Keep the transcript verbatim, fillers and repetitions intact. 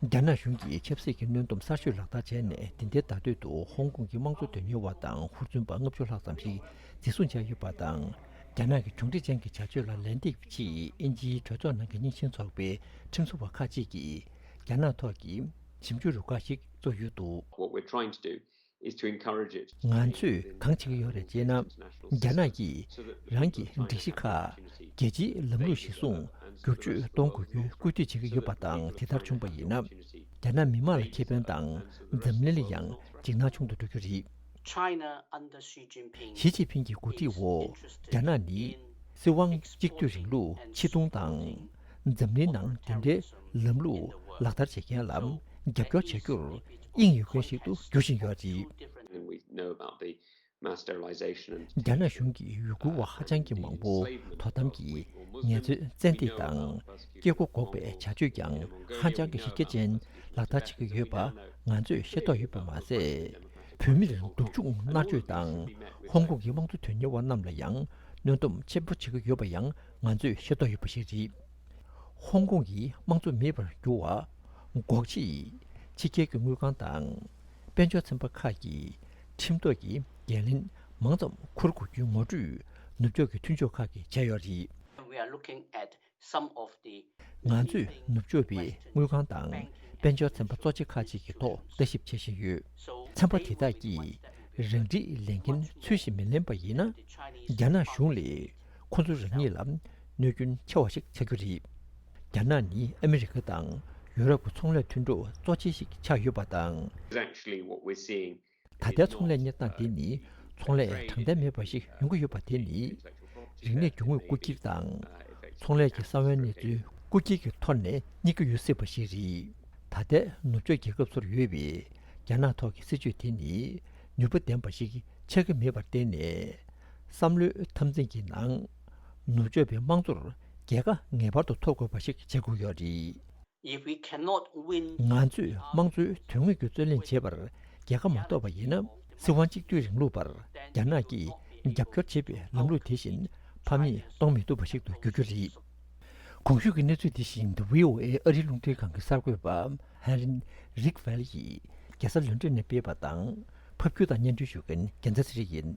རྒྱ་ནག་གཞུང་གིས་ཆབ་སྲིད་ཀྱི་གནོན་སྡོམ་གསར་ཤོས་ལག་བསྟར་བྱས་ནས། འདི་ཟླའི་ཟླ་སྟོད་དུ་ཧོང་ཀོང་གི་དམངས་གཙོ་དོན་གཉེར་བ་དང་ཧུར་བརྩོན་པ་ལྔ་བཅུ་ལྷག་ཙམ་ཞིག་འཛིན་བཟུང་བྱས་ཡོད་པ་དང་། རྒྱ་ནག་གི་གྱོང་རྒུད་ཅན་གྱི་བྱ་སྤྱོད་ལ་ལན་འདེབས་ཆེད། དབྱིན་ཇིའི་གྲོས་ཚོགས་ནང་གི་རྙིང་ཞེན་ཚོགས་པའི་ཁྲིམས་བཟོ་བ་ཁག་ཅིག་གིས་རྒྱ་ནག་ཐོག་གི་ཞིབ་འཇུག་རུ་ཁག་ཞིག་བཙུགས་ཡོད་འདུག། What we're trying to do is to encourage it. ང་ཚོས་གང་བྱེད་ཀྱི་ཡོད་རེད་ཅེ་ན། རྒྱ་ནག་གིས་རང་གི་སྒྲིག་གཞི་ཁག་རྒྱལ་སྤྱིའི་ལམ་ལུགས་གཞིར་བཟུང་བསྒྱུར་བཅོས་གཏོང་དགོས་རྒྱུའི་སྐུལ་འདེད་བྱེད་ཀྱི་ཡོད་པ་དང་། དེ་ལྟར་བྱུང་བ་ཡིན་ན། རྒྱ་ནག་མི་མང་ལ་ཁེ་ཕན་དང་། འཛམ་གླིང་ལ་ཡང་འཇིགས་སྣང་ཆུང་དུ་འགྲོ་རྒྱུ་རེད། China under Xi Jinping ཞི་ཅིན་ཕིང་གི་འགོ་ཁྲིད་འོག་རྒྱ་ནག་ནི་སྲིད་དབང་གཅིག་སྡུད་རིང་ལུགས་ཆེ་མཐོང་དང་། འཛམ་གླིང་ནང་དེ་འདྲའི་ལམ་ལུགས་ལག་བསྟར་བྱེད་མཁན་ལ་རྒྱབ་སྐྱོར་བྱ་རྒྱུར་དབྱིངས་ཡོད་མཁན་ཞིག་ཏུ་འགྱུར་བཞིན་ཡོད་རེད། And we know about the mass sterilization and རྒྱ་ནག་གཞུང་གིས་ཡུ་གུར་བ་ཧ་ཅང་གི་མང་པོ་དོ་དམ་གྱིས་ངལ་རྩོལ་བཙན་འདེད་དང་། སྐྱེ་སྒོ་འགོག་པའི་བྱ་སྤྱོད་ཀྱང་ཧ་ཅང་གི་གཞི་རྒྱ་ཅན་ལག་བསྟར་བྱེད་ཀྱི་ཡོད་པ་ང་ཚོས་ཤེས་རྟོགས་ཡོད་པ་མ་ཟད། བོད་མིར་སྡུག་སྦྱོང་མནར་གཅོད་དང་། ཧོང་ཀོང་གི་དམངས་གཙོ་དོན་གཉེར་བ་རྣམས་ལ་ཡང་གནོན་སྡོམ་ཆེན་པོ་བྱེད་ཀྱི་ཡོད་པ་ཡང་ང་ཚོས་ཤེས་རྟོགས་ཡོད་པ་ཞིག་རེད། ཧོང་ཀོང་གི་དམངས་གཙོ་མེད་པར་འགྱུར་བ་འགོག་ཆེད། ཕྱི་རྒྱལ་གྱི་དངུལ་ཁང་དང་། དཔལ་འབྱོར་ཚན་པ་ཁག་གིས་ཁྲིམས་ཐོག་གི་འགན་ལེན་མང་ཙམ་འཁུར་དགོས་རྒྱུའི་ངོ་སྤྲོད་ནུབ་ཕྱོགས་ཀྱི་མཐུན་ཕྱོགས་ཁག་གིས་བྱས་ཡོད་རེད། We are looking at some of the ང་ཚོས་ནུབ་ཕྱོགས་པའི་དངུལ་ཁང་དང་དཔལ་འབྱོར་ཚན་པ་གཙོ་ཆེ་ཁག་ཅིག་གི་ཐོག་ལྟ་ཞིབ་བྱེད་བཞིན་ཡོད། ཚན་པ་དེ་དག་གིས་རང་འཁྲིའི་ལས་འགན་ཚུལ་བཞིན་མི་ལེན་པ་ཡིན་ན། རྒྱ་ནག་གཞུང་ལས་ཁོ་ཚོ་རང་ཉིད་ལ་གནོད་སྐྱོན་ཆེ་བ་ཞིག་ཆགས་རྒྱུ་རེད། རྒྱ་ནག་ནི་ཨ་མི་རི་ཀ་དང་ཡུ་རོབ་ཀྱི་ཚོང་ལས་མཐུན་གྲོགས་གཙོ་ཆེ་ཞིག་ཆགས་ཡོད་པ་དང་། Is actually what we're seeing. ད་ལྟའི་ཚོང་ལས་གནས་སྟངས་དེ་ནི་ཚོང་ལས་དྲང་བདེན་མེད་པ་ཞིག་ཡོང་གི་ཡོད་པ་དེ་ནི། རིག་གནས་རྒྱུ་དངོས་རྐུ་འཁྱེར་དང་། ཚོང་ལས་ཀྱི་གསང་བའི་གནས་ཚུལ་རྐུ་འཁྱེར་གྱི་ཐོག་ནས་རྙེད་ཀྱི་ཡོད་སྲིད་པ་ཞིག་རེད། ད་ལྟའི་ནུབ་ཕྱོགས་རྒྱལ་ཁབ་ཚོར་ཡོད་པའི་རྒྱ་ནག་ཐོག་གི་སྲིད་བྱུས་དེ་ནི་ནུས་པ་ལྡན་པ་ཞིག་ཆགས་ཀྱི་མེད་པར་བརྟེན་ནས། བསམ་བློའི་འཐབ་འཛིང་གི་ནང་ནུབ་ཕྱོགས་པའི་དམངས་གཙོར་རྒྱལ་ཁ་ངེས་པར་དུ་ཐོབ་དགོས་པ་ཞིག་བྱེད་དགོས་ཡོད་རེད། If we cannot win ང་ཚོས་དམངས་གཙོའི་དོན་དངོས་ཀྱི་རྩོད་ལེན་བྱེད་པར་རྒྱལ་ཁ་མ་ཐོབ་པ་ཡིན་ན། སྲིད་དབང་གཅིག་སྡུད་རིང་ལུགས་པར་རྒྱ་ནག་གིས་རྒྱབ་སྐྱོར་བྱེད་པའི་ལམ་ལུགས་དེ་བཞིན་ཕམ་ཉེས་གཏོང་མི་ཐུབ་པ་ཞིག་ཏུ་འགྱུར་རྒྱུ་རེད། གོང་ཞུས་ཀྱི་གནས་ཚུལ་འདི་བཞིན་དུ་བྷི་ཨོ་ཨེ་ཨ་རིའི་རླུང་འཕྲིན་ཁང་གི་གསར་འགོད་པ་ཧན་རིན་རིག་ཝེལ་ཡིས་རྒྱལ་ས་ལོན་ཀྲོན་ནས་སྤེལ་བ་དང་། ཕབ་སྒྱུར་དང་སྙན་སྒྲོན་ཞུ་མཁན་རྒྱལ་མཚན་ཚེ་རིང་ཡིན།